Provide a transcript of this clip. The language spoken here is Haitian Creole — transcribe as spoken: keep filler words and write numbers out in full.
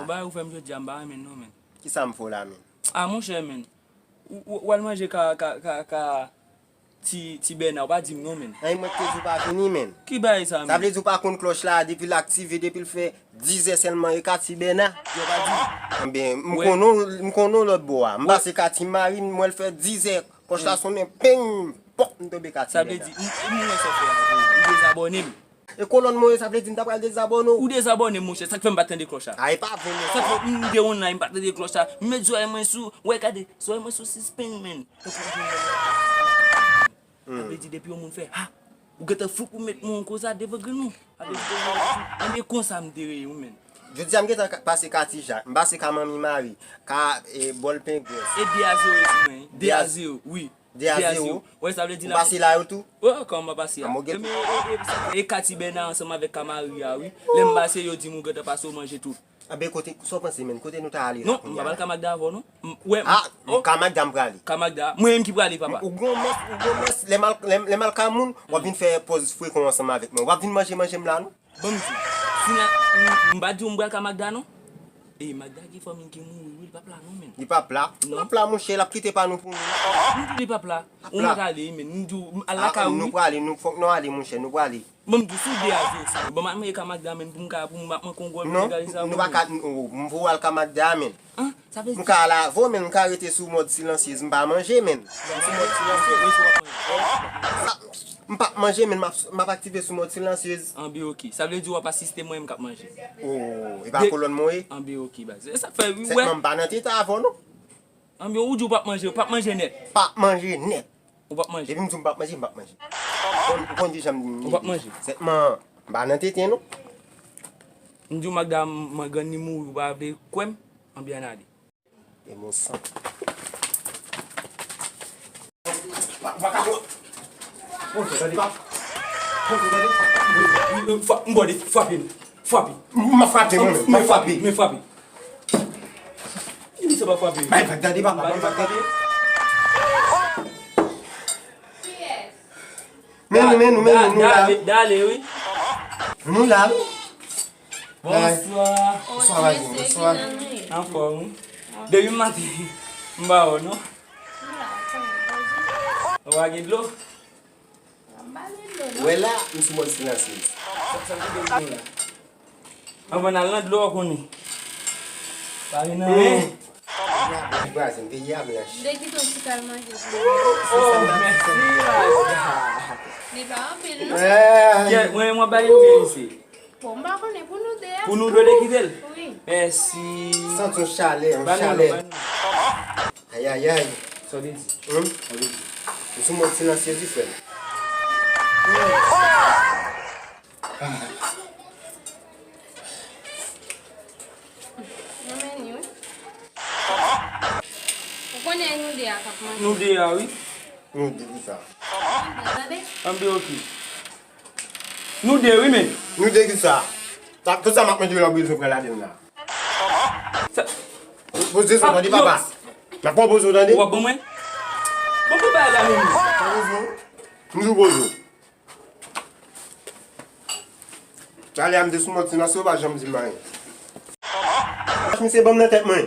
Bagay ou fè m jodi a, m pa renmen l non, menn. Kisa m fè w la, menn? Ah, monchè, menn. Ou, ou, ou al manje ka, ka, ka, ka ti, ti Bèna, ou pa di m non, menn. Ay, mwen te di w pa vini, menn. Ki bagay sa, menn? Sa vle di w pa konn klòch la, depi l aktive, depi l fè dizè sèlman, e ka ti Bèna. Yo pa di m. Ebyen, m konnen w, m konnen w lòt bò a. M pase ka ti Mari, m wè l fè dizè. Klòch la sonnen, peng, pòp, m tonbe ka ti Bèna. Sa vle di, m, m wè sa w fè a, ou dezabòne m. E kolòn mwen, sa vle di m ta pral dezabòne w. Ou dezabòne m, monchè, sa k fè m pa tande klòch la. A, e pa vre, non. Sa k fè m de online, m pa tande klòch la. M met zòrèy mwen sou, wè, gade, zòrèy mwen sou sispann, menn. Sa vle di depi yon moun fè, ha, ou gentan fout pou met mwen yon koza devan grenn ou. Sa vle di, anben konsa m te reye w, menn. Jodi a m gentan ka, pase ka Ti Jak, m pase ka Manmi Mari, ka, e, Bòl Pengwès. E de a zewo e di mwen, de a zewo, wi. De a zewo. Wè, sa vle di m pase la yo tou? Wè, kòman m pa pase a? E, e, e, e ka Ti Bèna ansanm avèk ka Mari a, wi. Lè m pase, yo di m ou gentan pase, ou manje tout. Anben, kote, sa w panse, menn? Kote nou ta ale la? Non, m pa pral ka Magda avè w, non. M, wè, ah, oh, ka Magda m prale. Ka Magda, mwen menm ki prale, papa. Ou gon mès, ou gon mès, lè m al, lè, lè m al ka moun, w ap vin fè pòz frekan ansanm avèk mwen. W ap vin manje, manje m la, non? Ban m di w, si nan, m, m pa di w m pral ka Magda, non. E Magda gen fanmi ki mouri, wi, li p ap la, non, menn. Li p ap la? Non. Li p ap la, monchè, l ap kite pa nou pou nou. M di w li p ap la. Ou mèt ale, menn. M di w, al lakay ou, wi. Nou prale, nou, fòk nou ale, monchè, nou prale. Bon, m di w, si w de a zewo sou mwen, ban m al manje ka Magda, menn, pou m ka, pou m ap manke yon gòl pou m egalize avè w. Non, nou pa ka, oh, m voye w al ka Magda, menn. An, sa vle di. M ka al avè w, menn, m ka rete sou mòd silansyez, m pa manje, menn. M sou mòd silansyez. Mwen, si w ap manje. Sa, m p ap manje, menn, m ap, m ap aktive sou mòd silansyez. Anben, oke. Sa vle di w ap asiste mwen, m k ap manje. Oh, e pa kolòn mwen ye? Anben, oke, baz. E sa k fè, wi, wè. Sèlman m pa nan tete avè w, non. Anben, ou di w p ap manje, w p ap manje nèt. P ap manje nèt. Ou p ap manje. Depi m di w m p ap manje, m p ap manje. Ou konn, ou konn kijan m di m. Ou p ap manje. Sèlman, m pa nan tete, non. M di w Magda, m, m grann li mouri, ou pa vle kwè m? Anben, ann ale. E bon san. Ou pa ka kwè. Bon, tande, pa. Bon, tande. Frape, frape. Frape. M ap frape mwen menm, m ap frape. Men frape. Li di sa pa frape. Bay vag tande, papa, bay vag tande. Men nou, men nou, men nou, nou la. Dale, dale, wi. Nou la, wi. Bonswa. Bonswa, Maji, bonswa. Anfòm, wi. Depi maten, m pa wè w, non. Ou pa gen dlo? Wè la, m sou mòd silansyez. Sa, sa ki gen dlo la? Anvan n al nan dlo, w konnen. Pa gen anyen. Peyi a blanch, peyi a blanch. M te kite w ti kal manje pou mwen. Oh, mèsi, Magda. Li pa anpil, non? Kèt, mwen, mwen ba li oubyen misye? Bon, m pa konnen, pou nou de a. Pou nou de, w te kite l? Wi. Mèsi. Santi yon chalè, yon chalè. Ayayay. Sa w te di? Hum? Sa w te di? M sou mòd silansyez wi, frè m. Mwen menm wi. Ou konnen nou de a k ap manje. Nou de a, wi. Nou de kisa? Tande? Anben, oke. Nou de, wi, men. Nou de kisa? Sa, tout sa m ap manje la, ou bezwen pran ladann la. Sa. Poze sou, tande, papa. M ap pran poze, tande. Ou ap ban mwen? Bon, pou bay la, men. Poze. M di w poze. Talè a m te sou mòd silansyez, ou pa janm di m anyen. Misye ban m nan tèt mwen.